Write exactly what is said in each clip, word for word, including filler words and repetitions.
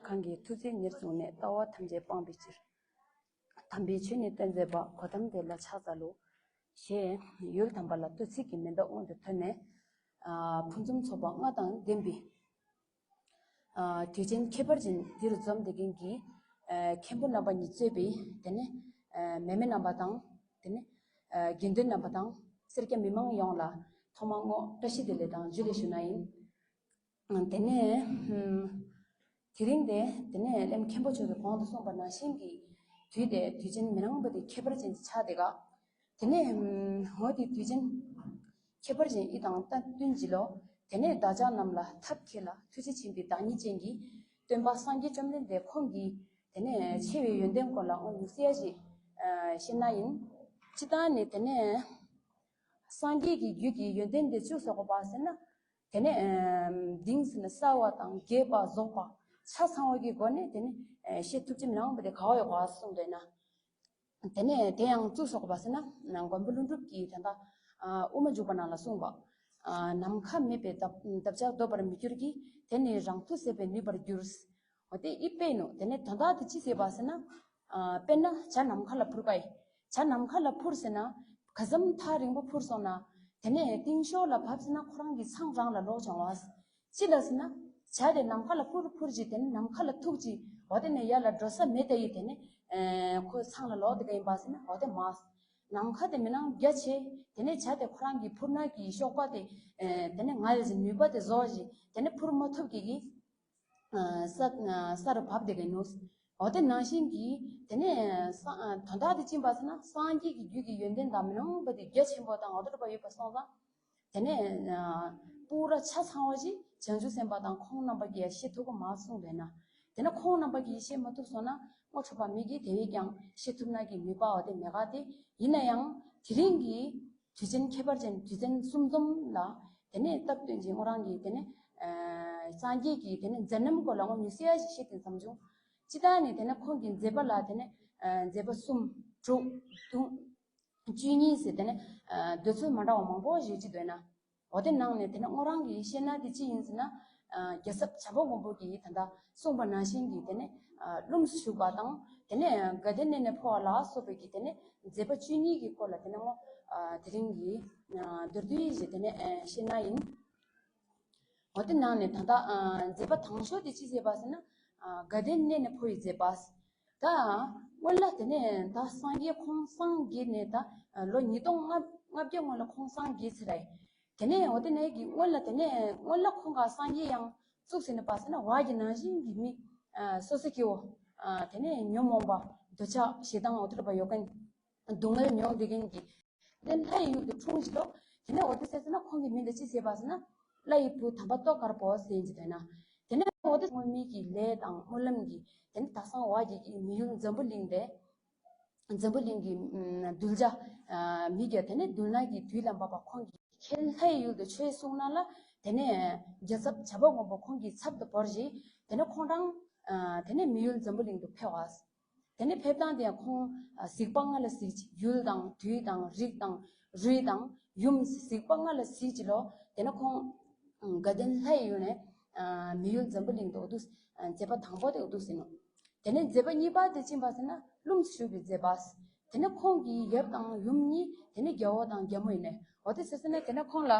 གང་གིས་ཐུགས་བརྩེ་ཉེར་བཟུང་ནས། ལྟ་བ་ཐམས་ཅད་སྤང་བའི་ཕྱིར། དམ་པའི་ཆོས་ནི་སྟོན་མཛད་པ། གོ་ཏམ་དེ་ལ་ཕྱག་འཚལ་ལོ། ཞེས་ཡུལ་དམ་པ་ལ་བསྟོད་ཚིག་གི་མེ་ཏོག་སྔོན་དུ་ཐོན་ནས། ཨ་ཕུན་སུམ་ཚོགས་པ་ལྔ་དང་ལྡན་པའི་ཨ་དུས་ཆེན་ཁྱད་པར་ཅན་འདིར་འཛོམས་བསྡད་མཁན་གྱི་ཨ་མཁན་པོ་རྣམ་པ་གཉིས་གཙོས་པའི་དེ་ནས་ཨ་མེ་མེ་རྣམ་པ་དང་། དེ་ནས་ཨ་དགེ་འདུན་རྣམ་པ་དང་སེར་སྐྱ་མི་མང་ཡོངས་ལ་ཐོག་མར་སྔོ་བཀྲ་ཤིས་བདེ་ལེགས་དང་ཇུ་ལེ་ཞུ་ན་ཡིན། དེ་ནས་ཨ་དེ་རིང་དེ་དེ་ནས་སླེམ་མཁན་པོ་མཆོག་གིས་གོང་དུ་གསུངས་པ་ནང་བཞིན་གྱི་དུས་དེ་དུས་ཆེན་མི་སྣང་བ་དེ་ཁྱད་པར་ཅན་དེ་ཆགས་བསྡད་ག། དེ་ནས་ཨ་འོ་དེ་དུས་ཆེན་ཁྱད་པར་ཅན་འདི་དང་སྟབས་བསྟུན་གྱི་ལོ། དེ་ནས་བདག་ཅག་རྣམས་ལ་ཐབས་མཁས་ལ་ཐུགས་རྗེ་ཆེན་པོའི་བདག་ཉིད་ཅན་གྱི་སྟོན་པ་སངས་རྒྱས་བཅོམ་ལྡན་འདས་ཁོང་གི་དེ་ནས་ཆེ་བའི་ཡོན་ཏན་སྐོར་ལ་དངོས་གནས་གསལ་ཞིག་ཨ་བཤད་ན་ཡིན། སྤྱིར་བཏང་ནས་དེ་ནས་སངས་རྒྱས་ཀྱི་རྒྱུད་ཀྱི་ཡོན་ཏན་དེ་བཅུ་སོགས་པ་ཟེར་ན། དེ་ནས་ཨ་གཏིང་ཟེར་ན་གསལ་བ་དང་རྒྱས་པ་རྫོགས་པ་ཆ་ཚང་བ་གི་སྒོ་ནས་དེ་ནས་ཨ་བཤད་ཐུབ་ཀྱི་མི་སྣང་བ་དེ་ག་བ་ཡོད་ག་གསུངས་འདོད་ན། དེ་ནས་དེ་ཡང་བཅུ་སོགས་པ་ཟེར་ན་མགོན་པོ་ཀླུ་སྒྲུབ་ཀྱིས་ད་ལྟ་ཨ་དབུ་མ་འཇུག་པ་ནང་ལ་གསུངས་པ། ཨ་ནམ་མཁའ་མེད་པའི་འདབ་འདབ་ཆགས་ལྡོག་པར་མི་འགྱུར་གྱི། དེ་ནི་རང་མཐུ་ཟད་པས་ནུས་པར་འགྱུར། འོ་དེ་ཨི་དཔེ་ནོ། དེ་ནས་དོན་དག་དེ་ཅི་ཟེར་བ་ཟེར་ན། ཨ་དཔེར་ན་བྱ་ནམ་མཁའ་ལ་འཕུར་ག་ཡི། བྱ་ནམ་མཁའ་ལ་འཕུར་ཟེར་ན། ག་ཙམ་ཐག་རིང་པོ་འཕུར་སོང་ན། དེ་ནས་རྟིང་ཤོག་ལ་བབས་ཟེར་ན་ཁོ་རང་གི་མཚང་རང་ལ་ལོག་བྱུང་བ། ཅི་ལ་ཟེར་ན། བྱ་དེ་ནམ་མཁའ་ལ་འཕུར་འཕུར་གྱིས་དེ་ནས་ནམ་མཁའ་ལ་ཐུག་གྱིས། འོ་དེ་ནས་ཡར་ལ་འགྲོ་ས་མེད་དེ་ཡི། དེ་ནས་ཨ་ཁོའི་མཚང་ལ་ལོག་དེ་ག་ཡིན་པ་ཟེར་ན། འོ་དེ་མ། ནམ་མཁའ་དེ་མི་སྣང་རྒྱ་ཆེ། དེ་ནས་བྱ་དེ་ཁོ་རང་གི་འཕུར་ནག་གི་གཤོག་པ་དེ་ཨ་དེ་ནས་ང་ལ་ནུས་པ་དེ་རྫོགས་གྱིས། དེ་ནས་འཕུར་མ་ཐུབ་གི་གི་ཨ་ས་ཨ་ས་རུ་བབས་དེ་ག་ཡིན་ནོ། འོ་དེ་ནང་བཞིན་གྱི་དེ་ནས་ས་ཨ་དོན་དག་དེ་ཅི་ཡིན་པ་ཟེར་ན། སངས་རྒྱས་ཀྱི་རྒྱུད་ཀྱི་ཡོན་ཏན་དང་མི་སྣང་བ་དེ་རྒྱ་ཆེན་པོ་དང་འོ་དེ་འདྲ་བ་ཡོད་པ་སོང་ཙང་། དེ་ནས་ཨ་པུ་ར་ཆ་ཚང་བ་ཞིག་བྱང་ཆུབ་སེམས་དཔའ་དང་ཁོང་རྣམ་པ་གིས་ཤེས་ཐུབ་ཀྱི་མ་གསུངས་པས་ན། དེ་ནས་ཁོང་རྣམ་པ་གིས་ཤེས་མ་ཐུབ་སོང་ན། དངོས་གྲུབ་པ་མི་གིས་དེ་བས་ཀྱང་ཤེས་ཐུབ་ན་གི་ནུས་པ་འོ་དེ་མེད་ག། དེ་ཡིན་ན་ཡང་དེ་རིང་གི་དུས་ཆེན་ཁྱད་པར་ཅན་དུས་ཆེན་གསུམ་འཛོམས་ལ། དེ་ནས་སྟབས་བསྟུན་གྱིས་དངོས་རང་གིས་དེ་ནས་ཨ་སངས་རྒྱས་ཀྱི་དེ་ནས་མཛད་རྣམ་སྐོར་ལ་དངོས་གནས་གསལ་ཞིག་བཤད་དེ་བསམ་བྱུང་། སྤྱིར་བཏང་ནས་དེ་ནས་ཁོང་གི་མཛད་པ་ལ་དེ་ནས་ཨ་མཛད་པ་གསུམ་དྲུག་བདུན་བཅུ་གཉིས་ཟེར་དེ་ནས་ཨ་འདོད་ཚུལ་མ་འདྲ་བ་མང་པོ་ཞིག་ཅིག་འདོད་ན། འོ་དེ་ནང་ནས་དེ་ནས་དངོས་རང་གིས་བཤད་ན་དེ་ཅི་ཡིན་ཟེར་ན། ཨ་རྒྱལ་ཚབ་བྱ་རྒོད་མགོན་པོ་གིས་ད་ལྟ་གསུངས་པ་ནང་བཞིན་གྱི་དེ་ནས་ཨ་ལྷུམས་སུ་ཞུགས་པ་དང་། དེ་ནས་དགའ་ལྡན་གནས་ནས་འཕོ་བ་ལ་སོགས་པའི་གི་དེ་ནས་མཛད་པ་བཅུ་གཉིས་ཀྱི་སྐོར་ལ་དེ་ནས་དངོས་ཨ་དེ་རིང་གི་ཨ་མདོར་བསྡུས་ཞིག་དེ་ནས་ཨ་བཤད་ན་ཡིན། འོ་དེ་ནང་ནས་ད་ལྟ་ཨ་མཛད་པ་དང་ཤོས་དེ་ཅི་ཟེར་བ་ཟེར་ན། ཨ་དགའ་ལྡན་གནས་ནས་འཕོ་བའི་མཛད་པ། ད་སྔོན་ལ་དེ་ནས་ད་སངས་རྒྱས་ཁོང་སངས་རྒྱས་ནས་ད་ལོ་ཉིས་སྟོང་ལྔ་བརྒྱ་སྔོན་ལ་ཁོང་སངས་རྒྱས་ཚར་རེད། དེ་ནས་འོ་དེ་ནས་ཀྱི་སྔོན་ལ་དེ་ནས་སྔོན་ལ་ཁོང་ག་སངས་རྒྱས་ཡང་བཙུགས་ཟིན་པ་ཟེར་ན། བར་གྱི་ནང་བཞིན་གྱི་མི་ཨ་སོ་སོ་སྐྱེ་བོ་ཨ་དེ་ནས་ཉོན་མོངས་པ་འདོད་ཆགས་ཞེ་སྡང་འོ་དེ་འདྲ་བ་ཡོད་མཁན། སྡུག་བསྔལ་མྱོང་བསྡད་མཁན་གྱི་དེ་ལྷ་ཡི་ཡུལ་དུ་འཁྲུངས་ཤིག་ལོ། དེ་ནས་འོ་དེ་ཟེར་ཟེར་ན་ཁོང་གི་མིང་དེ་ཅི་ཟེར་བ་ཟེར་ན། ལྷ་ཡི་བུ་དམ་པ་ཏོག་དཀར་པོ་ཟེར་གྱི་དོན་ན། དེ་ནས་འོ་དེ་སྔོན་མའི་གི་ལས་དང་སྨོན་ལམ་གྱིས་དེ་ནས་ད་སང་བར་གྱི་གི་མི་ཡུལ་འཛམ་བུ་གླིང་དེ། འཛམ་བུ་གླིང་གི་ཨ་གདུལ་བྱ་ཨ་མི་བརྒྱ་དེ་ནས་གདུལ་ནག་གི་དུས་ལ་བབ་པ་ཁོང་གིས་ཁྱེད་ལྷའི་ཡུལ་དུ་ཆོས་གསུང་ན་ལ། དེ་ནས་རྒྱལ་ཚབ་བྱ་རྒོད་མགོན་པོ་ཁོང་གི་ཚབ་ཏུ་བོར་ཞིང་། དེ་ནས་ཁོང་རང་ཨ་དེ་ནས་མི་ཡུལ་འཛམ་བུ་གླིང་དུ་ཕེབས་པ། དེ་ནས་ཕེབས་སྟངས་དེ་ཡང་ཁོང་ཨ་གཟིགས་པ་ལྔ་ལ་གཟིགས་ཀྱི། ཡུལ་དང་དུས་དང་རིགས་དང་རུས་དང་ཡུམ་གཟིགས་པ་ལྔ་ལ་གཟིགས་ཀྱི་ལོ། དེ་ནས་ཁོང་ཨ་དགའ་ལྡན་ལྷའི་ཡུལ་ནས་ཨ་མི་ཡུལ་འཛམ་བུ་གླིང་དུ་འོ་དུ་ཨ་མཛད་པ་དང་པོ་དེ་འོ་དུ་ཟིན་ནོ། དེ་ནས་མཛད་པ་གཉིས་པ་དེ་ཅི་ཡིན་པ་ཟེར་ན། ལྷུམས་སུ་ཞུགས་པའི་མཛད་པ། དེ་ནས་ཁོང་གི་ཡབ་དང་ཡུམ་གཉིས་དེ་ནས་རྒྱལ་པོ་དང་རྒྱལ་མོ་ཡིན་ནས། འོ་དེ་ཟེར་ཟེར་ན་དེ་ནས་ཁོང་ལ་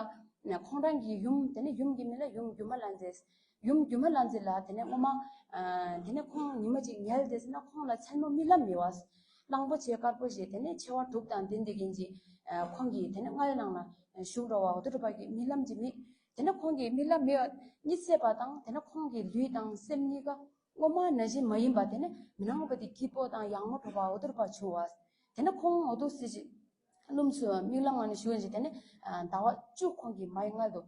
ཁོང་རང་གི་ཡུམ་དེ་ནས་ཡུམ་གྱི་མིང་ལ་ཡུམ་སྒྱུ་མ་ལྷ་མཛེས། ཡུམ་སྒྱུ་མ་ལྷ་མཛེས་ལ་དེ་ནས་སྔོན་མ་ཨ་དེ་ནས་ཁོང་ཉི་མ་གཅིག་ཉལ་བསྡད་ཟེར་ན། ཁོང་ལ་མཚན་མོ་རྨི་ལམ་རྨི་བ། གླང་པོ་ཆེ་དཀར་པོ་ཞིག་དེ་ནས་མཆེ་བ་དྲུག་དང་ལྡན་བསྡད་མཁན་ཅིག་ཨ་ཁོང་གི་དེ་ནས་མངལ་ནང་ལ་ཞུགས་འགྲོ་བ་འོ་དེ་འདྲ་བ་གི་རྨི་ལམ་ཅིག་རྨིས། དེ་ནས་ཁོང་གི་རྨི་ལམ་རྨི་བ་གཉིད་སད་པ་དང་། དེ་ནས་ཁོང་གི་ལུས་དང་སེམས་གཉིས་ཀ་སྔོན་མ་ནང་བཞིན་མ་ཡིན་པ། དེ་ནས་མི་སྣང་བ་དེ་སྐྱིད་པོ་དང་ཡག་མོ་འདྲ་བ་འོ་དེ་འདྲ་བ་བྱུང་བ། དེ་ནས་ཁོང་འོ་དུ་སི་ཅིག་ལྷུམས་སུ་རྨི་ལམ་ངང་ནས་ཞུགས་ཡིན་ཞིང་། དེ་ནས་ཟླ་བ་བཅུ་ཁོང་གི་མའི་མངལ་དུ་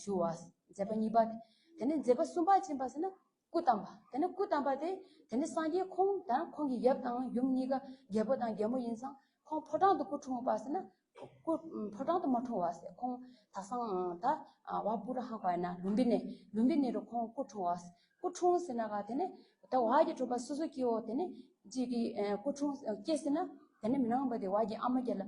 ཞུགས་པ། མཛད་པ་གཉིས་པ་དེ། དེ་ནས་མཛད་པ་གསུམ་པ་ཅི་ཡིན་པ་ཟེར་ན། སྐུ་བལྟམས་པ། དེ་ནས་སྐུ་བལྟམས་པ་དེ། དེ་ནས་སངས་རྒྱས་ཁོང་དང་ཁོང་གི་ཡབ་དང་ཡུམ་གཉིས་ཀ་རྒྱལ་པོ་དང་རྒྱལ་མོ་ཡིན་ཙང་། ཁོང་ཕོ་བྲང་དུ་སྐུ་འཁྲུངས་པ་ཟེར་ན། སྐུ་ཕོ་བྲང་དུ་མ་འཁྲུངས་པ་ཟེར། ཁོང་ད་སང་ད་བ་སྤུ་ར་ཧང་པ་ཡིན་ན་ལུམ་བི་ནི་ལུམ་བི་ནི་རུ་ཁོང་སྐུ་འཁྲུངས་པ། སྐུ་འཁྲུངས་ཟེར་ན་ག་དེ་ནས་ད་བ་གི་གྲོགས་པ་སོ་སོ་སྐྱེ་བོ་དེ་ནས་ཅིག་གི་སྐུ་འཁྲུངས་སྐྱེས་ཟེར་ན། དེ་ནས་མི་སྣང་བ་དེ་བ་གི་ཨ་མ་རྒྱ་ལ་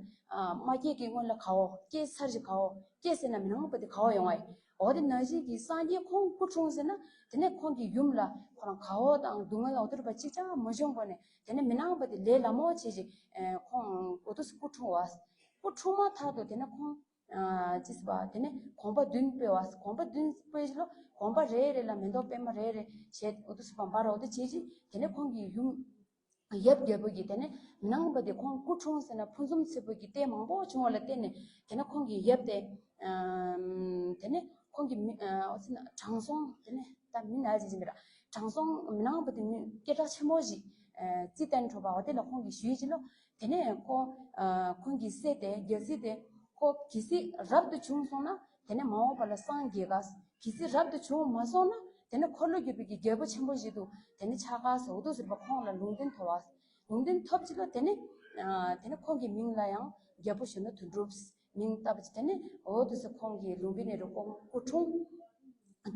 མ་སྐྱེས་ཀྱི་སྔོན་ལ་ག་བོ་སྐྱེས་ཚར་ཞིག་ག་བོ་སྐྱེས་ཟེར་ན་མི་སྣང་བ་དེ་ག་བོ་ཡོང་བ་ཡིན། འོ་དེ་ནང་བཞིན་གྱི་སངས་རྒྱས་ཁོང་སྐུ་འཁྲུངས་ཟེར་ན། དེ་ནས་ཁོང་གི་ཡུམ་ལ་ཁོ་རང་དགའ་བོ་དང་སྡུག་བསྔལ་འོ་དེ་རུ་བ་གཅིག་ཅང་མ་བྱུང་གོ་ནས། དེ་ནས་མི་ནང་པ་དེ་ལས་ལ་མོ་བྱེད་ཅིག་ཁོང་འོ་དུ་སྐུ་འཁྲུངས་བ། སྐུ་འཁྲུངས་མ་ཐག་ཏུ་དེ་ནས་ཁོང་ཅི་ཟེར་བ་དེ་ནས་དགོན་པ་བདུན་སྤེལ་བ། དགོན་པ་བདུན་སྤེལ་ཅི་ལོ། དགོན་པ་རེ་རེ་ལ་མེ་ཏོག་པད་མ་རེ་རེ་བྱས་འོ་དུ་ཟེར་བ་འབར་འོ་དུ་བྱེད་ཅིག་དེ་ནས་ཁོང་གི་ཡུམ་ཡབ་རྒྱལ་པོ་གིས་དེ་ནས་མི་ནང་པ་དེ་ཁོང་སྐུ་འཁྲུངས་ཟེར་ན་ཕུན་སུམ་ཚོགས་པོ་གི་ལྟས་མང་པོ་བྱུང་བ་ལ་བརྟེན་ནས། དེ་ནས་ཁོང་གི་ཡབ་དེ་དེ་ནས་ཁོང་གི་མི་དྲང་སྲོང་དེ་ནས་ད་མི་ན་ཅི་ཅི་མི་ར་དྲང་སྲོང་མི་ནང་པ་དེ་མི་སྐད་གྲགས་ཆེན་མོ་ཞིག་རྩིས་བཏོན་འགྲོ་བ་འོ་དེ་ལ་ཁོང་གིས་ཞུས་ཅི་ལོ། དེ་ནས་ཁོ་ཁོང་གི་སྲས་དེ་རྒྱལ་སྲིད་དེ་ཁོ་གལ་སྲིད་རབ་ཏུ་བྱུང་སོང་ན་དེ་ནས་མ་འོངས་པ་ལ་སངས་རྒྱས་ག་གལ་སྲིད་རབ་ཏུ་བྱུང་མ་སོང་ན་དེ་ནས་འཁོར་ལོས་སྒྱུར་བའི་གི་རྒྱལ་པོ་ཆེན་པོ་ཞིག་ཏུ་དེ་ནས་ཆགས་ག་ཟེར་འོ་དུ་ཟེར་བ་ཁོང་ལ་ལུང་བསྟན་ཐོབ་བ། ལུང་བསྟན་ཐོབ་ཅི་ལོ། དེ་ནས་དེ་ནས་ཁོང་གི་མིང་ལ་ཡང་རྒྱལ་པོ་གཞོན་ནུ་དོན་གྲུབ་མིང་བཏགས་པ་ཅི། དེ་ནས་འོ་དུ་ཟེར་ཁོང་གི་ལུང་པའི་ནས་རུ་ཁོང་སྐུ་འཁྲུངས།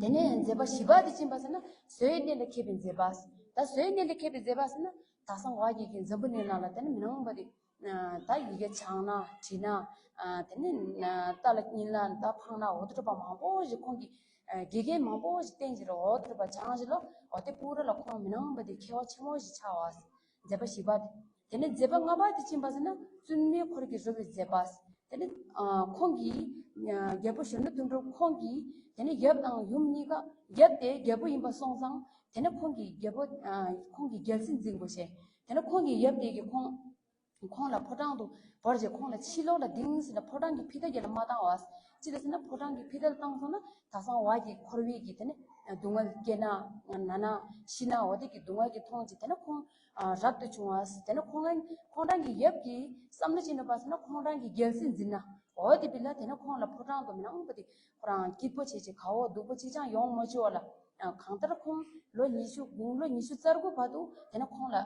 དེ་ནས་མཛད་པ་བཞི་པ་དེ་ཅི་ཡིན་པ་ཟེར་ན་བཟོའི་གནས་ལ་མཁས་པའི་མཛད་པ། ད་བཟོའི་གནས་ལ་མཁས་པའི་མཛད་པ་ཟེར་ན་ད་སང་བ་གི་གི་འཛམ་བུ་གླིང་ནང་ལ་དེ་ནས་མི་ནང་པ་དེ་ད་ཡི་གེ་སྦྱང་ན་བྲིས་ན་དེ་ནས་རྟ་ལ་གཉིད་ལ་ད་འཕང་ན་འོ་དུ་གྲུབ་པ་མང་པོ་ཞིག་ཁོང་གི་དགེ་རྒན་མང་པོ་ཞིག་བསྟེན་ཅི་ལོ། འོ་དུ་གྲུབ་པ་སྦྱང་ཅི་ལོ། འོ་དེ་པུ་ར་ལ་ཁོང་མི་ནང་པ་དེ་མཁས་པ་ཆེན་མོ་ཞིག་ཆགས་བ། མཛད་པ་བཞི་པ་དེ། དེ་ནས་མཛད་པ་ལྔ་པ་དེ་ཅི་ཡིན་པ་ཟེར་ན་བཙུན་མོའི་འཁོར་གྱིས་རོལ་བའི་མཛད་པ། དེ་ནས་ཁོང་གིས་རྒྱལ་པོ་གཞོན་ནུ་དོན་གྲུབ་ཁོང་གིས་དེ་ནས་ཡབ་དང་ཡུམ་གཉིས་ཀ་ཡབ་དེ་རྒྱལ་པོ་ཡིན་པ་སོང་ཙང་དེ་ནས་ཁོང་གིས་རྒྱལ་པོ་ཁོང་གིས་རྒྱལ་སྲིད་འཛིན་དགོས་ཤེས། དེ་ནས་ཁོང་གིས་ཡབ་དེ་གིས་ཁོང་ཁོང་ལ་ཕོ་བྲང་དུ་བོར་རྗེས་ཁོང་ལ་ཕྱི་ལོགས་ལ་ལྡིང་ཟེར་ན་ཕོ་བྲང་གི་ཕྱི་ལྟར་གྱི་ལ་མ་བཏང་བ། ཅི་ལ་ཟེར་ན་ཕོ་བྲང་གི་ཕྱི་ལྟར་བཏང་སོང་ན་ད་སང་བ་གི་འཁོར་བའི་གི་དེ་ནས་སྡུག་བསྔལ་སྐྱེ་ན་ན་ན་ཤི་ན་འོ་དེ་གི་སྡུག་བསྔལ་གྱི་མཐོང་ཅི། དེ་ནས་ཁོང་རབ་ཏུ་བྱུང་བ། དེ་ནས་ཁོང་ཁོང་རང་གི་ཡབ་ཀྱི་བསམ་བློ་ཅི་ནུས་པ་ཟེར་ན་ཁོང་རང་གི་རྒྱལ་སྲིད་འཛིན་ན་འོ་དེ་བི་ལ་དེ་ནས་ཁོང་ལ་ཕོ་བྲང་དུ་མི་ནང་པ་དེ་ཁོ་རང་སྐྱིད་པོ་བྱེད་ཅིག་དགའ་བོ་སྡུག་པོ་ཅི་ཅང་ཡོང་མ་བཅུག་བ་ལ། གང་ལྟར་ཁོང་ལོ་ཉི་ཤུ་དགུང་ལོ་ཉི་ཤུ་རྩ་དགུ་བར་དུ་དེ་ནས་ཁོང་ལ་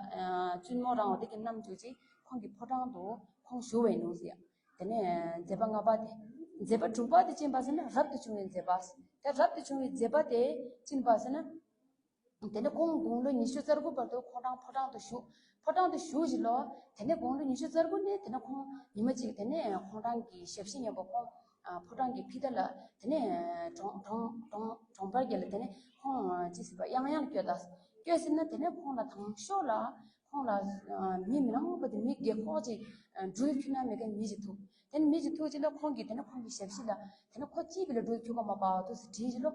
བཙུན་མོ་རང་འོ་དེ་གི་རྣམ་འགྱུར་ཅིག་ཁོང་གི་ཕོ་བྲང་དུ་ཁོང་བཞུགས་པའི་ནུས་ཟེར། དེ་ནས་མཛད་པ་ལྔ་པ་དེ། མཛད་པ་དྲུག་པ་དེ་ཅི་ཡིན་པ་ཟེར་ན་རབ་ཏུ་བྱུང་བའི་མཛད་པ། དེ་རབ་ཏུ་བྱུང་བའི་མཛད་པ་དེ་ཅི་ཡིན་པ་ཟེར་ན། དེ་ནས་ཁོང་དགུང་ལོ་ཉི་ཤུ་རྩ་དགུ་བར་དུ་ཁོང་རང་ཕོ་བྲང་དུ་བཞུགས། ཕོ་བྲང་དུ་བཞུགས་བཞིན་ལོ། དེ་ནས་དགུང་ལོ་ཉི་ཤུ་རྩ་དགུ་ནས་དེ་ནས་ཁོང་ཉི་མ་གཅིག་དེ་ནས་ཁོང་རང་གི་ཞབས་ཕྱི་མཉམ་པོ་ཁོང་ཕོ་བྲང་གི་ཕྱི་ལྟར་ལ་དེ་ནས་གྲོང་གྲོང་གྲོང་གྲོང་པར་གྱི་ལ་དེ་ནས་ཁོང་ཅི་ཟེར་བ་གཡང་གཡང་སྐྱོད་ད། སྐྱོད་ཟིན་ན་དེ་ནས་ཁོང་ལ་དང་ཤོག་ལ་ཁོང་ལ་མི་མི་ནང་པ་དེ་མི་རྒས་ཁོག་ཅིག་སྦྲུལ་ཁྱུ་ན་མི་གན་མི་ཅིག་ཐུག་དེ་ནས་མི་ཅིག་ཐུག་ཅི་ལ་ཁོང་གིས་དེ་ནས་ཁོང་གི་ཞབས་ཕྱི་ལ་དེ་ནས་ཁོ་ཅི་བི་ལ་སྦྲུལ་ཁྱུ་ག་མ་པ་འོ་དུ་སི་བྲིས་ཅི་ལོ།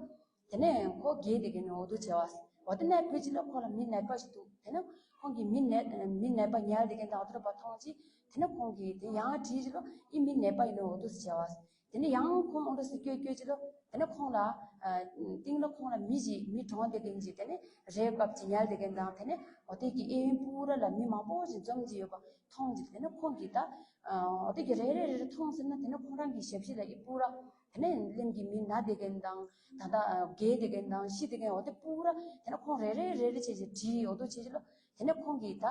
དེ་ནས་ཁོ་རྒས་དེ་གན་འོ་དུ་བྱས་བ། འོ་དེ་ནས་བུ་ཅི་ལ་ཁོ་ལ་མི་ནད་པ་ཞིག་ཐུག་དེ་ནས་ཁོང་གིས་མི་ནད་མི་ནད་པ་ཉལ་དེ་གན་དང་འོ་དུ་ར་པ་མཐོང་ཅི། དེ་ནས་ཁོང་གིས་དེ་ཡང་བྲིས་ཅི་ལོ། ཨི་མི་ནད་པ་ཡིན་ནོ་འོ་དུ་སི་བྱས་བ། དེ་ནས་ཡང་ཁོང་འོ་དུ་སི་སྐྱོད་སྐྱོད་ཅི་ལོ། དེ་ནས་ཁོང་ལ་ཨ་སྟེང་ལ་ཁོང་ལ་མི་ཅིག་མི་གྲོངས་དེ་གན་ཅིག་དེ་ནས་རེ་སྐབས་ཅིག་ཉལ་དེ་གན་དང་དེ་ནས་འོ་དེ་གི་ཨེ་ཡུན་པུ་ར་ལ་མི་མང་པོ་ཞིག་འཛོམས་ཅི་ཡོད་པ་མཐོང་ཅི། དེ་ནས་ཁོང་གིས་ད་ཨ་འོ་དེ་གི་རེ་རེ་རེ་རེ་མཐོང་ཟིན་ན་དེ་ནས་ཁོང་རང་གི་ཞབས་ཕྱི་ལ་ཨི་པུ་ར་དེ་ནས་གླིང་གི་མི་ན་དེ་གན་དང་ད་ལྟ་རྒས་དེ་གན་དང་ཤི་དེ་གན་འོ་དེ་པུ་ར་དེ་ནས་ཁོང་རེ་རེ་རེ་རེ་བྱས་བྱས་བྲིས་འོ་དོ་བྱས་བྱས་ལོ། དེ་ནས་ཁོང་གིས་ད་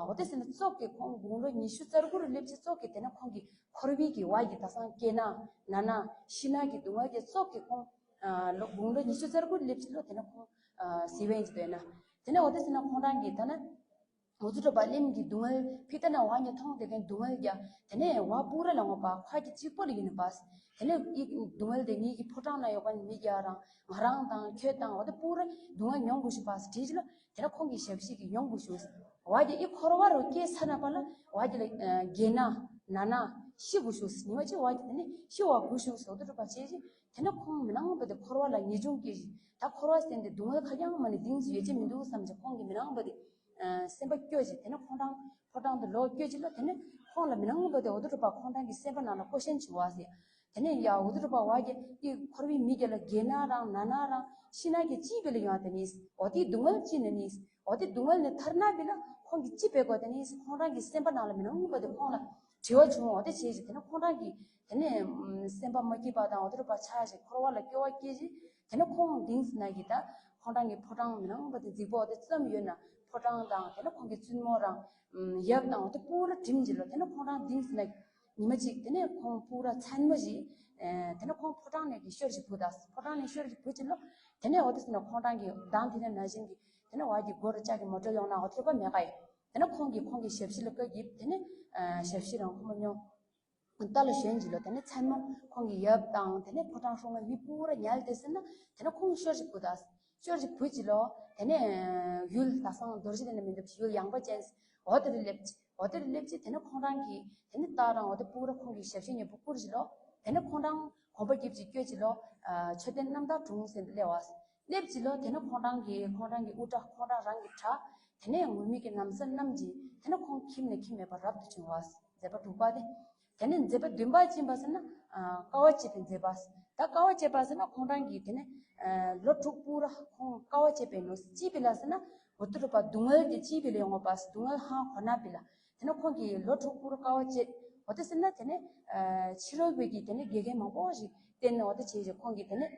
འོ་དེ་ཟིན་ན་ཙོག་གི་ཁོང་དགུང་ལོ་ཉི་ཤུ་རྩ་དགུ་རུ་སླེབས་ཅི་ཙོག་གི་དེ་ནས་ཁོང་གི་འཁོར་བའི་གི་བ་གི་ད་སང་སྐྱེ་ན་ན་ན་ཤི་ན་གི་སྡུག་བསྔལ་གྱི་ཙོག་གི་ཁོང་ལོ་དགུང་ལོ་ཉི་ཤུ་རྩ་དགུ་སླེབས་ཅི་ལོ། དེ་ནས་ཁོང་སི་བན་ཅི་དོ་ཡིན་ན་དེ་ནས་འོ་དེ་ཟིན་ན་ཁོང་རང་གིས་ད་ན། འུ་ཚོ་འགྲོ་བ་གླིང་གི་སྡུག་བསྔལ་ཕི་ལྟ་ན་བ་ཉེ་མཐོང་དེ་གན་སྡུག་བསྔལ་རྒྱ། དེ་ནས་བ་པུ་ར་ལ་ངོ་པ་ཁ་གི་གཅིག་པོ་ལ་ཡིན་པ། དེ་ནས་ཨི་སྡུག་བསྔལ་དེ་ངེད་ཀྱི་ཕོ་བྲང་ན་ཡོད་པ་མི་རྒྱ་རང་ང་རང་དང་ཁྱོད་དང་འོ་དེ་པུ་ར་སྡུག་བསྔལ་མྱོང་དགོས་ཤིག་པ་སི་བྲིས་ལ། དེ་ནས་ཁོང་གི་ཞབས་ཕྱི་གི་མྱོང་དགོས་ཤིག་བ་གི་ཨི་འཁོར་བ་རུ་སྐྱེས་ཚར་ན་པ་ལ་བ་གི་ལ་རྒས་ན་ན་ན་ཤི་དགོས་ཤིག་ཉི་མ་གཅིག་བ་གི་དེ་ནས་ཤི་བ་དགོས་ཤིག་འོ་དེ་འགྲོ་བ་བྱས་ཤིག་དེ་ནས་ཁོང་མི་ནང་པ་དེ་འཁོར་བ་ལ་ངེས་འབྱུང་སྐྱེས་ཤིག་ད་འཁོར་བ་ཟེར་དེ་སྡུག་བསྔལ་ཁ་རྐྱང་མ་ནས་གཏིང་ཟེར་ཡོད་ཅེས་མི་འདུག་བསམ་ཅེས་ཁོང་གི་མི་ནང་པ་དེ། སེམས་པ་སྐྱོ་ཅིག་དེ་ནས་ཁོང་རང་ཕོ་བྲང་དུ་ལོག་སྐྱོ་ཅིག་ལ་དེ་ནས་ཁོང་ལ་མི་ནང་པ་དེ་འོ་དོ་རུ་པ་ཁོང་རང་གི་སེམས་པ་ནང་ལ་ཀོ་ཤན་བྱུང་བ་ཟེར། དེ་ནས་ཡ་འོ་དོ་རུ་པ་བ་གི་ཨི་འཁོར་བའི་མི་རྒྱ་ལ་རྒས་ན་རང་ན་ན་རང་ཤི་ན་གི་ཅི་བེ་ལ་ཡོང་དེ་ནིས་འོ་དེ་སྡུག་བསྔལ་ཅི་ནི་ནིས་འོ་དེ་སྡུག་བསྔལ་ནས་ཐར་ན་བེ་ལ་ཁོང་གི་ཅི་བེ་གོ་དེ་ནིས་ཁོང་རང་གི་སེམས་པ་ནང་ལ་མི་ནང་པ་དེ་ཁོང་ལ་དྲི་བ་བྱུང་འོ་དེ་བྱས་ཅིག་དེ་ནས་ཁོང་རང་གི་དེ་ནས་སེམས་པ་མ་སྐྱིད་པ་དང་འོ་དོ་རུ་པ་ཆ་ཅིག་འཁོར་བ་ལ་སྐྱོ་བ་སྐྱེས་ཅིག་དེ་ནས་ཁོང་དེང་སི་ན་གི་ད་ཁོང་རང་གི་ཕོ་བྲང་མི་ནང་པ་དེ་རྫིག་པོ་དེ་ཙམ་ཡོད་ན་ཕོ་བྲང་དང་དེ་ནས་ཁོང་གི་བཙུན་མོ་རང་ཡབ་དང་དེ་པུ་ར་དྲིན་གྱི་ལོ། དེ་ནས་ཁོང་རང་དེང་སི་ན་ཉི་མ་གཅིག་དེ་ནས་ཁོང་པུ་ར་མཚན་མོ་ཞིག་དེ་ནས་ཁོང་ཕོ་བྲང་ནས་གི་ཤོར་ཞིག་བུ་དང་ཕོ་བྲང་ནས་ཤོར་ཞིག་བུ་གྱི་ལོ། དེ་ནས་འོ་དེ་སི་ན་ཁོང་རང་གི་མདང་དེ་ནས་ན་བཞིན་གྱི་དེ་ནས་བ་གི་སྒོ་རུ་ལྕགས་ཀྱི་མོ་ཊ་ཡོང་ན་འོ་ཐེ་པ་མེད་ཀ་ཡི། དེ་ནས་ཁོང་གིས་ཁོང་གི་ཞབས་ཕྱི་ལ་བཀའ་བགྱིས། དེ་ནས་ཞབས་ཕྱི་རང་ཁོ་མོ་མྱོང་། རྟ་ལ་ཞོན་གྱི་ལོ། དེ་ནས་མཚན་མོ་ཁོང་གི་ཡབ་དང་དེ་ནས་ཕོ་བྲང་སྲུང་མ་མི་པུ་ར་ཉལ་ཏེ་ཟེར་ན། དེ་ནས་ཁོང་ཤོར་ཅིག་བུད་ད། ཤོར་ཅིག་བུད་ཅི་ལོ། དེ་ནས་ཡུལ་ད་སང་རྡོ་རྗེ་གདན་ལ་མི་འདུག་ཅི། ཡུལ་ཡངས་པ་ཅན་འོ་དེ་རུ་སླེབས་ཅི། འོ་དེ་རུ་སླེབས་ཅི། དེ་ནས་ཁོང་རང་གི་དེ་ནས་རྟ་རང་འོ་དེ་པུ་ར་ཁོང་གི་ཞབས་ཕྱི་ཉེ་པོ་བསྐུར་ཅི་ལོ། དེ་ནས་ཁོང་རང་གོམ་པ་རྒྱབ་ཅིག་བསྐྱོད་ཅི་ལོ། མཆོད་རྟེན་རྣམ་དག་དྲུང་ཟེར་དེ་སླེབས་པ། སླེབས་ཅི་ལོ། དེ་ནས་ཁོང་རང་གི་ཁོང་རང་གི་དབུ་སྐྲ་ཁོང་རང་རང་གི་ཁྲ། དེ་ནས་ངུར་སྨྲིག་གི་ན་བཟའ་རྣམས་ཀྱིས་དེ་ནས་ཁོང་ཁྱིམ་ནས་ཁྱིམ་མེད་པར་རབ་ཏུ་བྱུང་བ། མཛད་པ་དྲུག་པ་དེ། དེ་ནས་མཛད་པ་བདུན་པ་ཅི་ཡིན་པ་ཟེར་ན། ཨ་དཀའ་བ་སྤྱད་པའི་མཛད་པ། ད་དཀའ་བ་སྤྱད་པ་ཟེར་ན་ཁོང་རང་གིས་དེ་ནས་ཨ་ལོ་དྲུག་པུ་ར་ཁོང་དཀའ་བ་སྤྱད་པའི་ནོ། ཅི་ཕི་ལ་ཟེར་ན། འོ་དེ་རུ་པ་སྡུག་བསྔལ་དེ་ཅི་ཕི་ལ་ཡོང་བ་པ། སྡུག་བསྔལ་ཧང་གོ་ན་ཕི་ལ། དེ་ནས་ཁོང་གིས་ལོ་དྲུག་པུ་ར་དཀའ་བ་སྤྱད། འོ་དེ་ཟེར་ན་དེ་ནས་ཨ་ཕྱི་རོལ་པའི་གི་དེ་ནས་དགེ་རྒན་མང་པོ་ཞིག་བསྟེན་ནས་འོ་དེ་བྱས་ཞིག་ཁོང་གིས་དེ་ནས་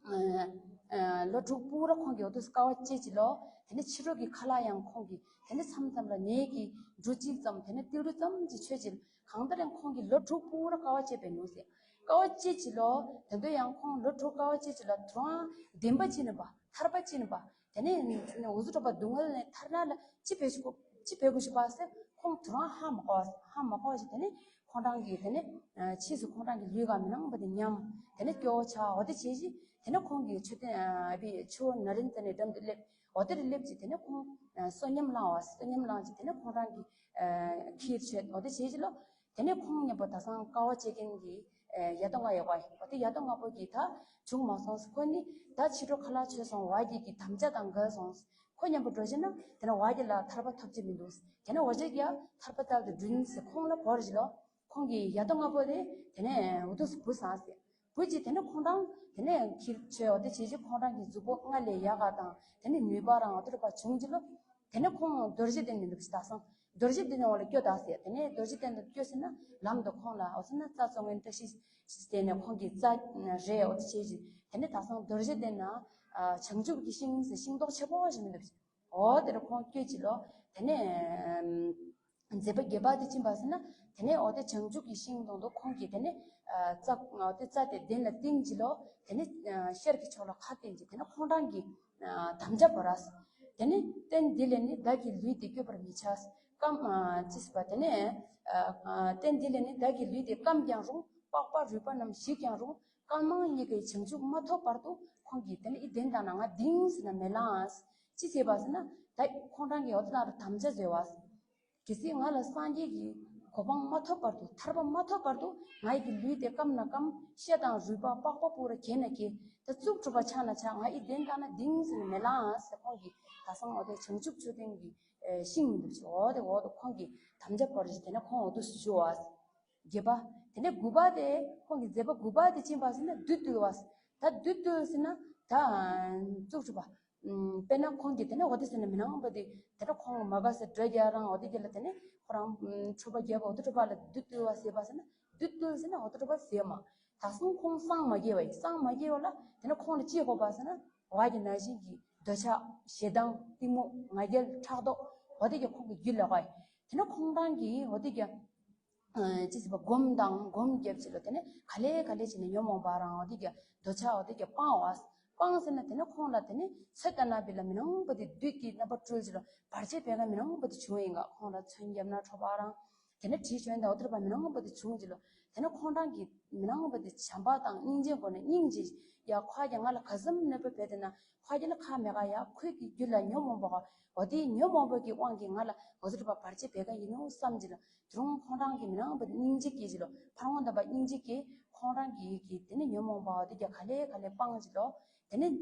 ཨ་ཨ་ལོ་དྲུག་པུ་ར་ཁོང་གིས་འོ་དེ་དཀའ་བ་སྤྱད་ཅི་ལོ། དེ་ནས་ཕྱི་རོལ་གྱི་ཁ་ལག་ཡང་ཁོང་གིས་དེ་ནས་མཚམས་མཚམས་ལ་ནས་ཀྱི་འབྲུ་གཅིག་ཙམ་དེ་ནས་ཏིལ་འབྲུ་ཙམ་ཅིག་མཆོད་ཅི། གང་ལྟར་ཡང་ཁོང་གིས་ལོ་དྲུག་པུ་ར་དཀའ་བ་སྤྱད་པའི་ནོ་ཟེར། དཀའ་བ་སྤྱད་ཅི་ལོ། དེ་འདྲ་ཡང་ཁོང་ལོ་དྲུག་དཀའ་བ་སྤྱད་ཅི་ལ་དུ་རང་བདེན་པ་ཅི་ནི་པ། ཐར་པ་ཅི་ནི་པ། དེ་ནས་འུ་ཚོ་འགྲོ་བ་སྡུག་བསྔལ་ནས་ཐར་ན་ལ་ཅི་བྱེད་དགོས་ཅི་བྱེད་དགོས་ཤེས་པ་ཟེར་ཁོང་དུ་རང་ཧ་མ་གོ་བ། ཧ་མ་གོ་བ་ཞིག་དེ་ནས་ཁོང་རང་གིས་དེ་ནས་ཕྱིས་སུ་ཁོང་རང་གི་ལུས་ག་མི་ནང་བ་དེ་ཉམས། དེ་ནས་སྐྱོ་བོ་ཆགས། འོ་དེ་བྱས་ཞིག་དེ་ནས་ཁོང་གིས་མཆོད་རྟེན་ཨ་བི་ཆུ་བོ་ན་རིན་ཙ་ནའི་འགྲམ་དུ་སླེབས། འོ་དེ་རུ་སླེབས་ཅི། དེ་ནས་ཁོང་ཨ་བསོད་སྙོམས་བླངས་བ། བསོད་སྙོམས་བླངས་ཅི། དེ་ནས་ཁོང་རང་གི་ཨ་ཁྱིར་མཆོད། འོ་དེ་བྱས་ཞིག་ལོ། དེ་ནས་ཁོང་མཉམ་པོ་ད་སང་དཀའ་བ་སྤྱད་མཁན་གྱི་ཨེ་ཡ་དོ་ལྔ་ཡོད་པ། འོ་དེ་ཡ་དོ་ལྔ་པོ་གིས་ད་བྱུང་མ་སོང་ཟེར། ཁོ་ནི་ད་ཕྱི་དྲོ་ཁ་ལག་མཆོད་སོང་བ་གི་གི་དམ་བཅའ་དང་འགལ་སོང་། ཁོ་མཉམ་པོ་འགྲོ་བྱས་ན་དེ་ནས་བ་གི་ལ་ཐར་པ་ཐོབ་ཅི་མི་འདུག། དེ་ནས་འོ་ཅག་ཡ་ཐར་པ་དལ་དུ་འགྲུལ་ཟེར་ཁོང་ལ་བོར་ཅི་ལོ། ཁོང་གི་ཡ་དོ་ལྔ་པོ་དེ་དེ་ནས་འུ་ཐུག་སུ་བུ་སང་ཟེར། བུ་ཅི། དེ་ནས་ཁོང་རང་དེ་ནས་ཁྱིར་མཆོད། འོ་དེ་བྱས་ཅི། ཁོང་རང་གི་གཟུགས་པོ་སྔར་ལས་ཡག་ག་དང་དེ་ནས་ནུས་པ་རང་འོ་དེ་རུ་པ་བྱུང་ཅི་ལོ། དེ་ནས་ཁོང་རྡོ་རྗེ་གདན་མི་འདུག་ཅི། ད་སང་རྡོ་རྗེ་གདན་འོག་ལ་སྐྱོད་ད་ཟེར། དེ་ནས་རྡོ་རྗེ་གདན་དུ་སྐྱོད་ཟེར་ན་ལམ་དུ་ཁོང་ལ་འོ་ཟེར་ན་རྩྭ་བཙོང་མཁན་བཀྲ་ཤིས་ཟེར་ནས་ཁོང་གི་རྩྭ་རེད། འོ་དེ་བྱས་ཅི། དེ་ནས་ད་སང་རྡོ་རྗེ་གདན་ན་ཨ་བྱང་ཆུབ་ཀྱི་ཤིང་ཟེར་ཤིང་ཏོག་ཆེ་པོ་ཞིག་མི་འདུག་ཅི། འོ་དེ་རུ་ཁོང་སྐྱོད་ཅི་ལོ། དེ་ནས་མཛད་པ་བརྒྱད་པ་དེ་ཅི་ཡིན་པ་ཟེར་ན། དེ་ནས་འོ་དེ་བྱང་ཆུབ་ཀྱི་ཤིང་དང་དུ་ཁོང་གིས་དེ་ནས་ཨ་རྩྭ་འོ་དེ་རྩྭ་དེ་གདན་ལ་བཏིང་ཅི་ལོ། དེ་ནས་ཨ་ཤར་གྱི་ཕྱོགས་ལ་ཁ་བསྟན་ཅི། དེ་ནས་ཁོང་རང་གི་ཨ་དམ་བཅའ་བོར་ར། དེ་ནས་རྟེན་འདི་ལས་ནི་བདག་གི་ལུས་འདི་བསྐྱོད་པར་མི་བྱ། སྐམ་ཨ་ཅི་ཟེར་བ། དེ་ནས་ཨ་ཨ་རྟེན་འདི་ལས་ནི་བདག་གི་ལུས་འདི་སྐམ་ཀྱང་རུང་། པགས་པ་རུས་པ་རྣམས་ཞིག་ཀྱང་རུང་། སྐལ་མང་རྙེད་དཀའི་བྱང་ཆུབ་མ་ཐོབ་བར་དུ། ཁོང་གིས་དེ་ནས་ཨི་གདན་དང་ན་ང་ལྡིང་ཟེར་ན་མི་ལངས། ཅི་བྱས་པ་ཟེར་ན། ད་ཁོང་རང་གིས་འོ་དེ་ན་རུ་དམ་བཅའ་བཟོས་པ། གལ་སྲིད་ང་ལ་སངས་རྒྱས་ཀྱི་གོ་འཕང་མ་ཐོབ་བར་དུ། ཐར་པ་མ་ཐོབ་བར་དུ་ང་ཡི་གི་ལུས་དེ་སྐམ་ན་སྐམ། ཤ་དང་རུས་པ་པགས་པ་པུ་ར་གས་ན་གས། ད་རྩུབ་འགྲོ་བ་ཆགས་ན་ཆགས། ང་ཨི་གདན་དང་ན་ལྡིང་ཟེར་ན་མི་ལངས་ཟེར། ཁོང་གིས་ད་སང་འོ་དེ་བྱང་ཆུབ་མཆོད་རྟེན་གྱི་ཨེ་ཤིང་མི་འདུག་ཅི། འོ་དེ་འོ་དེ་ཁོང་གིས་དམ་བཅའ་བོར་ཅི། དེ་ནས་ཁོང་འོ་དེ་སུ་ཞུ་བ། བརྒྱད་པ། དེ་ནས་དགུ་པ་དེ་ཁོང་གི་མཛད་པ་དགུ་པ་དེ་ཅི་ཡིན་པ་ཟེར་ན་བདུད་བཏུལ་བ། ད་བདུད་བཏུལ་ཟེར་ན་ད་རྩུབ་འགྲོ་བ། ཨམ་དཔེར་ན་ཁོང་གིས་དེ་ནས་འོ་དེ་ཟེར་ན་མི་སྣང་བ་དེ་དེ་ནས་ཁོང་མ་དགའ་ཟེར་འགྲོ་རྒྱ་རང་འོ་དེ་རྒྱ་ལ་དེ་ནས་ཁོ་རང་ཨམ་འཕྲོག་པ་རྒྱབ་པ། འོ་དེ་འཕྲོག་པ་ལ་བདུད་བཏུལ་བ་ཟེར་བ་ཟེར་ན། བདུད་བཏུལ་ཟེར་ན་འོ་དེ་འཕྲོག་པ་ཟེར་མ། ད་སང་ཁོང་སངས་མ་རྒྱས་པ་ཡིན། སངས་མ་རྒྱས་པ་ལ་དེ་ནས་ཁོང་ལ་ཅི་དགོས་པ་ཟེར་ན། བ་གི་ན་བཞིན་གྱི་འདོད་ཆགས་ཞེ་སྡང་གཏི་མུག་ང་རྒྱལ་ཕྲག་དོག་འོ་དེ་རྒྱ་ཁོང་གི་རྒྱུད་ལ་གོ་ཡི། དེ་ནས་ཁོང་རང་གིས་འོ་དེ་རྒྱ་ཨ་ཅི་ཟེར་བ་སྒོམ་དང་སྒོམ་རྒྱབ་ཅི་ལོ། དེ་ནས་ག་ལེ་ག་ལེ་བྱས་ནས་ཉོན་མོངས་པ་རང་འོ་དེ་རྒྱ་འདོད་ཆགས་འོ་དེ་རྒྱ་སྤང་བ། སྤང་ཟེར་ན་དེ་ནས་ཁོང་ལ་དེ་ནས་ཚོད་ལྟ་ན་བི་ལ་མི་སྣང་བ་དེ་བདུད་ཀྱི་རྣམ་པ་སྤྲུལ་ཅི་ལོ། བར་ཆད་བེ་ག་མི་སྣང་བ་དེ་བྱུང་ཡིན་ག། ཁོང་ལ་མཚོན་རྒྱབ་ན་འཕྲོག་པ་རང་། དེ་ནས་དྲི་བྱོན་དང་འོ་དེ་རུ་པ་མི་སྣང་བ་དེ་བྱུང་ཅི་ལོ། དེ་ནས་ཁོང་རང་གིས་མི་སྣང་བ་དེ་བྱམས་པ་དང་སྙིང་རྗེ་སྒོ་ནས་སྙིང་རྗེ། ཡ་ཁོ་རྒྱ་ང་ལ་ག་ཙམ་གནོད་པ་བྱས་ཏེ་ན་ཁོ་རྒྱ་ལ་ཁ་མེད་ག། ཡ་ཁོའི་གི་རྒྱུད་ལ་ཉོན་མོངས་པ་ག། འོ་དེ་ཉོན་མོངས་པ་གི་དབང་གིས་ང་ལ་འོ་དེ་རུ་པ་བར་ཆད་བེ་ག་ཡིན་ནོ་བསམ་ཅི་ལོ། དེ་རུང་ཁོང་རང་གིས་མི་སྣང་བ་དེ་སྙིང་རྗེ་སྐྱེས་ཅི་ལོ། ཕར་ངོ་ད་པ་སྙིང་རྗེ་སྐྱེས། ཁོང་རང་གིས་གི་དེ་ནས་ཉོན་མོངས་པ་འོ་དེ་རྒྱ་ག་ལེ་ག་ལེ་སྤང་ཅི་ལོ། དེ་ནས་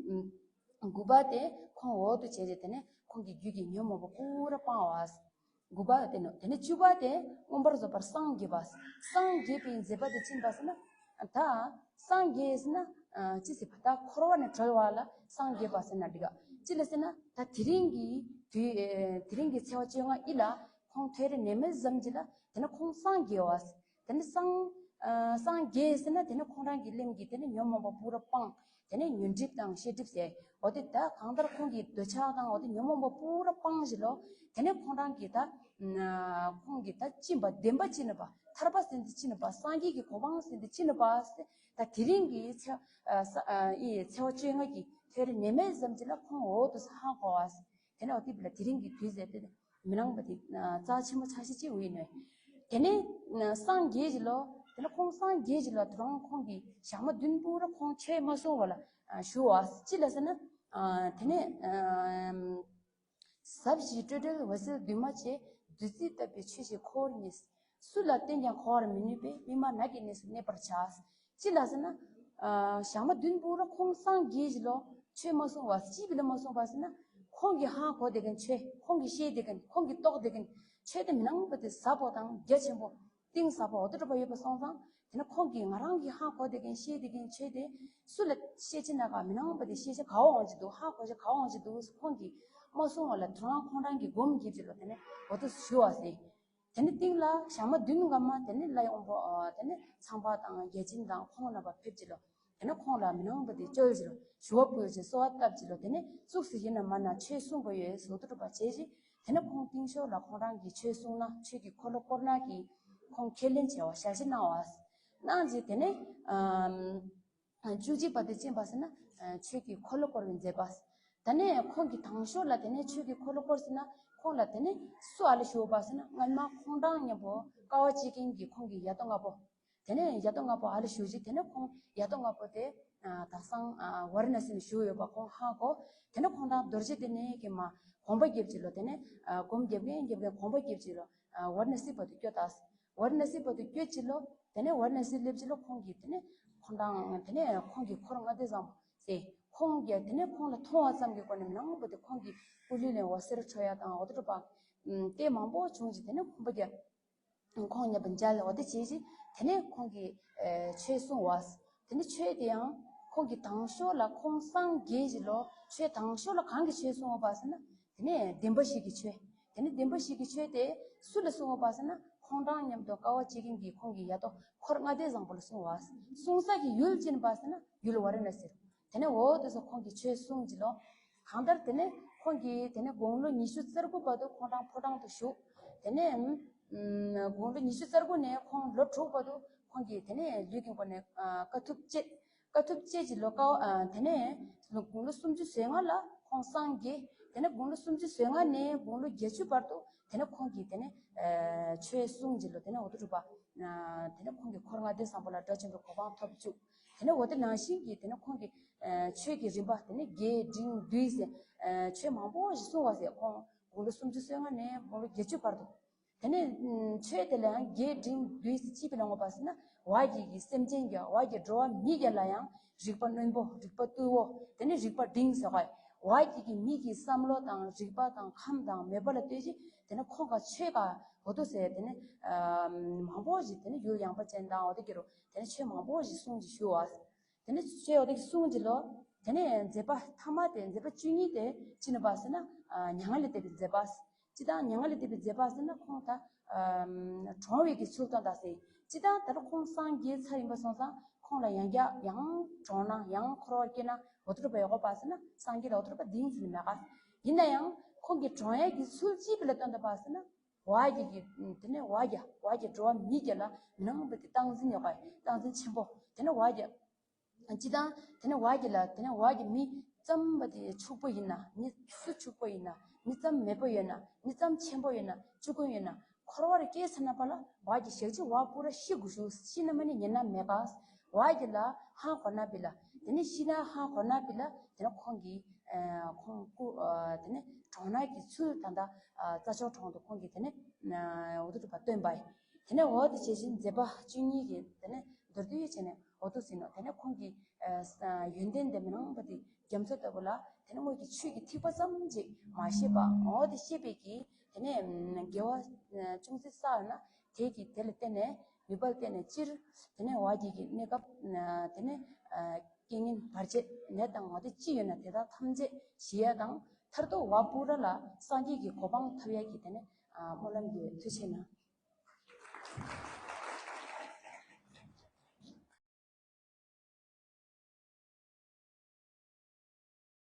ཨམ་དགུ་པ་དེ་ཁོང་འོ་དེ་བྱས་ཏེ་དེ་ནས་ཁོང་གི་རྒྱུད་ཀྱི་ཉོན་མོངས་པ་པུ་ར་སྤང་བ། དགུ་པ་དེ་ནོ། དེ་ནས་བཅུ་པ་དེ་མངོན་པར་རྫོགས་པར་སངས་རྒྱས་པ། སངས་རྒྱས་པའི་མཛད་པ་དེ་ཅི་ཡིན་པ་ཟེར་ན། ད་སངས་རྒྱས་ཟེར་ན་ཨ་ཅི་ཟེར་བ། ད་འཁོར་བ་ནས་གྲོལ་བ་ལ་སངས་རྒྱས་པ་ཟེར་ན་འགྲིག་ག། ཅི་ལ་ཟེར་ན་ད་དེ་རིང་གི་དུས་ཨེ་དེ་རིང་གི་ཚེས་པ་བཅོ་ལྔ་ཨི་ལ་ཁོང་ཐོ་རེ་ནད་མེད་ཙམ་ཅིག་ལ་དེ་ནས་ཁོང་སངས་རྒྱས་པ། དེ་ནས་སངས་ཨ་སངས་རྒྱས་ཟེར་ན་དེ་ནས་ཁོང་རང་གི་ལམ་གྱི་དེ་ནས་ཉོན་མོངས་པ་པུ་ར་སྤངས། དེ་ནས་ཉོན་སྒྲིབ་དང་ཤེས་སྒྲིབ་ཟེར། འོ་དེ་ད་གང་ལྟར་ཁོང་གིས་འདོད་ཆགས་དང་འོ་དེ་ཉོན་མོངས་པ་པུ་ར་སྤངས་ཞིག་ལོ། དེ་ནས་ཁོང་རང་གིས་ད་ཁོང་གིས་ད་ཅི་ཡིན་པ་བདེན་པ་ཅི་ཡིན་པ། ཐར་པ་ཟེར་འདི་ཅི་ཡིན་པ། སངས་རྒྱས་ཀྱི་གོ་འཕང་ཟེར་འདི་ཅི་ཡིན་པ་ཟེར། ད་དེ་རིང་གི་ཚེ་ཨ་ས་ཨ་ཨི་ཚེས་པ་བཅོ་ལྔ་གི་ཐོ་རེ་ནད་མེད་ཙམ་ཅིག་ལ་ཁོང་འོ་དེ་ཧ་གོ་བ་ཟེར། དེ་ནས་འོ་དེ་བི་ལ་དེ་རིང་གི་དུས་ཟེར་ཏེ། མི་སྣང་བ་དེ་རྩ་ཆེན་མོ་ཆ་ཤས་ཅིག་ཡིན་ནོ། དེ་ནས་སངས་རྒྱས་ཀྱི་ལོ། དེ་ལ་ཁོང་སངས་རྒྱས་ཀྱི་ལ་དུ་རང་ཁོང་གི་ཞག་མ་བདུན་པོ་ར་ཁོང་ཆོས་མ་གསུང་བ་ལ་ཞུ་བ་ཅི་ལ་ཟེར་ན། དེ་ནས་ཟབ་ཞི་སྤྲོས་བྲལ་འོད་གསལ་འདུས་མ་བྱས། བདུད་རྩི་ལྟ་བུའི་ཆོས་ཤིག་འཁོར་བར་ངེས། སུ་ལ་བསྟན་ཀྱང་གོ་བར་མི་ནུས་པས། མི་སྨྲ་ནགས་ཀྱི་གནས་སུ་གནས་པར་བྱ། ཅི་ལ་ཟེར་ན། ཞག་མ་བདུན་པོ་ར་ཁོང་སངས་རྒྱས་ཀྱི་ལོ་ཆོས་མ་གསུང་བ་ཅི་བི་ལ་མ་གསུང་བ་ཟེར་ན། ཁོང་གི་ཧ་གོ་བསྡད་མཁན་ཆོས། ཁོང་གི་ཤེས་བསྡད་མཁན། ཁོང་གི་རྟོགས་བསྡད་མཁན་ཆོས་དེ་མི་སྣང་བ་དེ་ཟབ་པོ་དང་རྒྱ་ཆེན་པོ། གཏིང་ཟབ་པོ་འོ་དེ་འདྲ་པ་ཡོད་པ་སོང་ཙང་། དེ་ནས་ཁོང་གིས་ང་རང་གིས་ཧ་གོ་བསྡད་མཁན་ཤེས་བསྡད་མཁན་ཆོས་དེ་སུ་ལ་བཤད་ཅི་ན་ག་མི་སྣང་བ་དེ་ཤེས་བྱ་ག་བ་འོང་ཅི་འདུག་ཧ་གོ་བྱ་ག་བ་འོང་ཅི་འདུག་ཁོང་གིས་མ་གསུང་བ་ལ་དུ་རང་ཁོང་རང་གིས་སྒོམ་རྒྱབ་ཅི་ལོ། དེ་ནས་འོ་དེ་ཞུ་བ་ཟེར། དེ་ནས་སྟེང་ལ་ཞག་མ་བདུན་གམ་དེ་ནས་ལ་ཡོང་པོ་དེ་ནས་ཚངས་པ་དང་བརྒྱ་བྱིན་དང་ཁོང་རྣམ་པ་ཕེབས་ཅི་ལོ། དེ་ནས་ཁོང་ལ་མི་སྣང་བ་དེ་བཅོལ་ཅི་ལོ། ཞུ་བ་ཕུལ་ཅི། གསོལ་བ་བཏབ་ཅི་ལོ། དེ་ནས་བཙུགས་སུ་ཡིན་ན་མ་ན་ཆོས་གསུང་གི་ཡོད་ཟེར་དུ་གྲུབ་པ་བྱས་ཅི། དེ་ནས་ཁོང་སྟེང་ཤོག་ལ་ཁོང་རང་གིས་ཆོས་གསུང་ན་ཆོས་ཀྱི་འཁོར་ལོ་བསྐོར་ན་གི་ཁོང་ཁས་ལེན་བྱས་པ་ཞལ་བཞེས་གནང་བ་གནང་ཅི། དེ་ནས་བཅུ་གཅིག་པ་དེ་ཅི་ཡིན་པ་ཟེར་ན་ཆོས་ཀྱི་འཁོར་ལོ་བསྐོར་བའི་མཛད་པ། དེ་ནས་ཁོང་གི་དང་ཤོག་ལ་དེ་ནས་ཆོས་ཀྱི་འཁོར་ལོ་བསྐོར་ཟེར་ན་ཁོང་ལ་དེ་ནས་སུ་ཨ་ལ་ཞུ་བ་ཟེར་ན་སྔན་མ་ཁོང་རང་མཉམ་པོ་དཀའ་བ་སྤྱད་མཁན་གྱི་ཁོང་གི་ཡ་དོ་ལྔ་པོ། དེ་ནས་ཡ་དོ་ལྔ་པོ་ཨ་ལ་ཞུ་ཅི། དེ་ནས་ཁོང་ཡ་དོ་ལྔ་པོ་དེ་དག་སང་ཝ་ར་ཎ་སི་ནས་ཞུ་ཡོད་པ་ཁོང་ཧ་གོ། དེ་ནས་ཁོང་རང་རྡོ་རྗེ་གདན་ནས་གི་མ་དགོངས་པ་རྒྱབ་ཅི་ལོ། དེ་ནས་སྒོམ་རྒྱབ་མཁན་རྒྱབ་མཁན་དགོངས་པ་རྒྱབ་ཅི་ལོ། ཝ་ར་ཎ་སི་བར་དུ་བསྐྱོད་ད། ཝ་ར་ཎ་སི་བར་དུ་བསྐྱོད་ཅི་ལོ། དེ་ནས་ཝ་ར་ཎ་སི་སླེབས་ཅི་ལོ། ཁོང་གིས་དེ་ནས་ཁོང་རང་དེ་ནས་ཁོང་གི་འཁོར་ལྔ་སྡེ་བཟང་པོ་ཟེར་ཁོང་གིས་དེ་ནས་ཁོང་ལ་མཐོང་བ་ཙམ་གྱི་སྒོ་ནས་མི་སྣང་བ་དེ་ཁོང་གི་སྐུ་ལུས་ལས་འོད་ཟེར་འཕྲོ་ཡ་དང་འོ་དེ་འདྲ་པ་དེ་མང་པོ་བྱུང་ཅི། དེ་ནས་ཁོང་པ་རྒྱ་ཁོང་མཉམ་པོ་མཇལ་འོ་དེ་བྱས་ཅི། དེ་ནས་ཁོང་གིས་ཆོས་གསུང་བ། དེ་ནས་ཆོས་དེ་ཡང་ཁོང་གི་དང་ཤོག་ལ་ཁོང་སངས་རྒྱས་ཅི་ལོ། ཆོས་དང་ཤོག་ལ་གང་གི་ཆོས་གསུང་བ་ཟེར་ན། དེ་ནས་བདེན་པ་བཞི་གི་ཆོས། དེ་ནས་བདེན་པ་བཞི་གི་ཆོས་དེ་སུ་ལ་གསུང་བ་ཟེར་ན་ཁོང་རང་མཉམ་དུ་དཀའ་བ་སྤྱད་མཁན་གྱི་ཁོང་གི་ཡ་དོ་འཁོར་ལྔ་སྡེ་བཟང་པོ་ལ་གསུང་བ། གསུང་ས་གི་ཡུལ་ཅི་ཡིན་པ་ཟེར་ན་ཡུལ་ཝ་ར་ཎ་སི་རུ། དེ་ནས་འོ་དེ་ཚོ་ཁོང་གིས་ཆོས་གསུངས་ཅི་ལོ། གང་ལྟར་དེ་ནས་ཁོང་གིས་དེ་ནས་དགུང་ལོ་ཉི་ཤུ་རྩ་དགུ་བར་དུ་ཁོང་རང་ཕོ་བྲང་དུ་བཞུགས། དེ་ནས་དགུང་ལོ་ཉི་ཤུ་རྩ་དགུ་ནས་ཁོང་ལོ་དྲུག་བར་དུ་ཁོང་གིས་དེ་ནས་ལུས་ཀྱི་སྒོ་ནས་དཀའ་ཐུབ་སྤྱད། དཀའ་ཐུབ་སྤྱད་ཅི་ལོ། དཀའ་དེ་ནས་དགུང་ལོ་སུམ་ཅུ་སོ་ལྔ་ལ་ཁོང་སངས་རྒྱས། དེ་ནས་དགུང་ལོ་སུམ་ཅུ་སོ་ལྔ་ནས་དགུང་ལོ་བརྒྱད་ཅུ་བར་དུ་དེ་ནས་ཁོང་གིས་དེ་ནས་ཆོས་གསུངས་ཅི་ལོ། དེ་ནས་འོ་དེ་འདྲ་པ་དེ་ནས་ཁོང་གི་འཁོར་ལྔ་སྡེ་བཟང་པོ་ལ་དགྲ་བཅོམ་པའི་གོ་འཕང་ཐོབ་བཅུག་དེ་ནས་འོ་དེ་ནང་བཞིན་གྱི་དེ་ནས་ཁོང་གི་ཆོས་ཀྱི་རིམ་པ་དེ་ནས་རྒྱས་འབྲིང་བསྡུས་ཟེར་ཆོས་མང་པོ་ཞིག་གསུངས་པ་ཟེར། ཁོང་དགུང་ལོ་སུམ་ཅུ་སོ་ལྔ་ནས་དགུང་ལོ་བརྒྱད་ཅུ་བར་དུ། དེ་ནས་ཆོས་དེ་ལ་ཡང་རྒྱས་འབྲིང་བསྡུས་ཅི་ཅི་བི་ལ་ངོ་བ་ཟེར་ན། བ་གི་གི་སེམས་ཅན་གྱི་བ་གི་འགྲོ་བ་མི་གྱ་ལ་ཡང་རིག་པ་རྣོན་པོ་རིག་པ་རྟུལ་བོ་དེ་ནས་རིག་པ་འབྲིང་ཟེར་བ། བ་གི་གི་མི་གི་བསམ་བློ་དང་རིག་པ་དང་ཁམས་དང་མོས་པ་ལ་ལྟོས་ཅི། དེ་ནས་ཁོང་ག་ཆོས་ག་འོ་དོ་ཟེར་དེ་ནས་མང་པོ་ཞིག་དེ་ནས་ཡུལ་ཡངས་པ་ཅན་དང་འོ་དེ་གི་རུ་དེ་ནས་ཆོས་མང་པོ་ཞིག་གསུངས་ཅི་ཞུ་བ། དེ་ནས་ཆོས་འོ་དེ་གི་གསུངས་ཅི་ལོ། དེ་ནས་མཛད་པ་ཐ་མ་དེ་མཛད་པ་བཅུ་གཉིས་དེ་ཅི་ནི་པ་ཟེར་ན་མྱ་ངན་ལས་འདས་པའི་མཛད་པ། ཅི་དང་མྱ་ངན་ལས་འདས་པའི་མཛད་པ་ཟེར་ན་ཁོང་ད་གྲོངས་པའི་གི་ཚུལ་སྟོན་ད་ཟེར། ཅི་དང་ད་རུང་ཁོང་སངས་རྒྱས་ཚར་ཡིན་པ་སོང་ཙང་ཁོང་ལ་ཡང་བསྐྱར་ཡང་གྲོངས་ན་ཡང་འཁོར་བར་སྐྱེ་ན་འོ་དེ་འདྲ་པ་ཡོད་གོ་པ་ཟེར་ན་སངས་རྒྱས་ལ་འོ་དེ་འདྲ་པ་གདེང་ཟིན་མེད་ག་ཡིན་ན་ཡང་ཁོང་གི་གྲོངས་ཡས་ཀྱི་ཚུལ་ཅི་བི་ལ་སྟོན་ད་པ་ཟེར་ན། བ་གི་གི་དེ་ནས་བ་གི་བ་གི་འགྲོ་བ་མི་གྱ་ལ་མི་སྣང་བ་དེ་སྟངས་འཛིན་ཡོད་ག་སྟངས་འཛིན་ཆེན་པོ། དེ་ནས་བ་གི་ཅི་དང་དེ་ནས་བ་གི་ལ་དེ་ནས་བ་གི་མི་ཙམ་པ་དེ་ཕྱུག་པོ་ཡིན་ན་མི་སུ་ཕྱུག་པོ་ཡིན་ན་མི་ཙམ་མེད་པོ་ཡོད་ན་མི་ཙམ་ཆེན་པོ་ཡོད་ན་ཕྱུག་པོ་ཡོད་ན་འཁོར་བར་སྐྱེས་ཚར་ན་པ་ལ་བ་གི་ཞག་གཅིག་བ་པུ་ར་ཤི་དགོས་ཞུ་ཤི་ན་མ་ནི་ཉན་ན་མེད་ག་བ་གི་ལ་ཧང་གོ་ན་པི་ལ་དེ་ནས་ཤི་ན་ཧང་གོ་ན་པི་ལ་དེ་ནས་ཁོང་གི་ཁོང་སྐུ་དེ་ནས་གྲོངས་ན་གི་ཚུལ་ད་ལྟ་རྩྭ་མཆོག་གྲོང་དུ་ཁོང་གི་དེ་ནས་འོ་དེ་འདྲ་པ་སྟོན་པ་ཡིན། དེ་ནས་འོ་དེ་བྱས་ཤིང་མཛད་པ་བཅུ་གཉིས་ཀྱི་དེ་ནས་མདོར་བསྡུས་བྱས་ནས་འོ་དེ་ཟིན་ནོ། དེ་ནས་ཁོང་གི་ཡོན་ཏན་དེ་མི་སྣང་བ་དེ་རྒྱ་མཚོ་ལྟ་བུ་ལ་དེ་ནས་དངོས་ཀྱི་ཆོས་ཀྱི་ཐིགས་པ་ཙམ་ཅིག་མ་ཤེས་པ་འོ་དེ་ཤེས་པའི་གི་དེ་ནས་དགེ་བ་ཅུང་ཟད་བསགས་ན་དེ་གི་དེ་ལ་བརྟེན་ནས་ནུས་པ་ལ་བརྟེན་ནས་སྤྱིར་དེ་ནས་བ་གི་གི་གནས་སྐབས་དེ་ནས་རྐྱེན་ངན་བར་ཆད་ནད་དང་འོ་དེ་ཅི་ཡོད་ན་དེ་དག་ཐམས་ཅད་ཞི་ཡ་དང་མཐར་ཐུག་བ་པུ་ར་ལ་སངས་རྒྱས་ཀྱི་གོ་འཕང་ཐོབ་ཡ་གི་དེ་ནས་སྨོན་ལམ་གྱི་ཚུལ་བྱས་ན།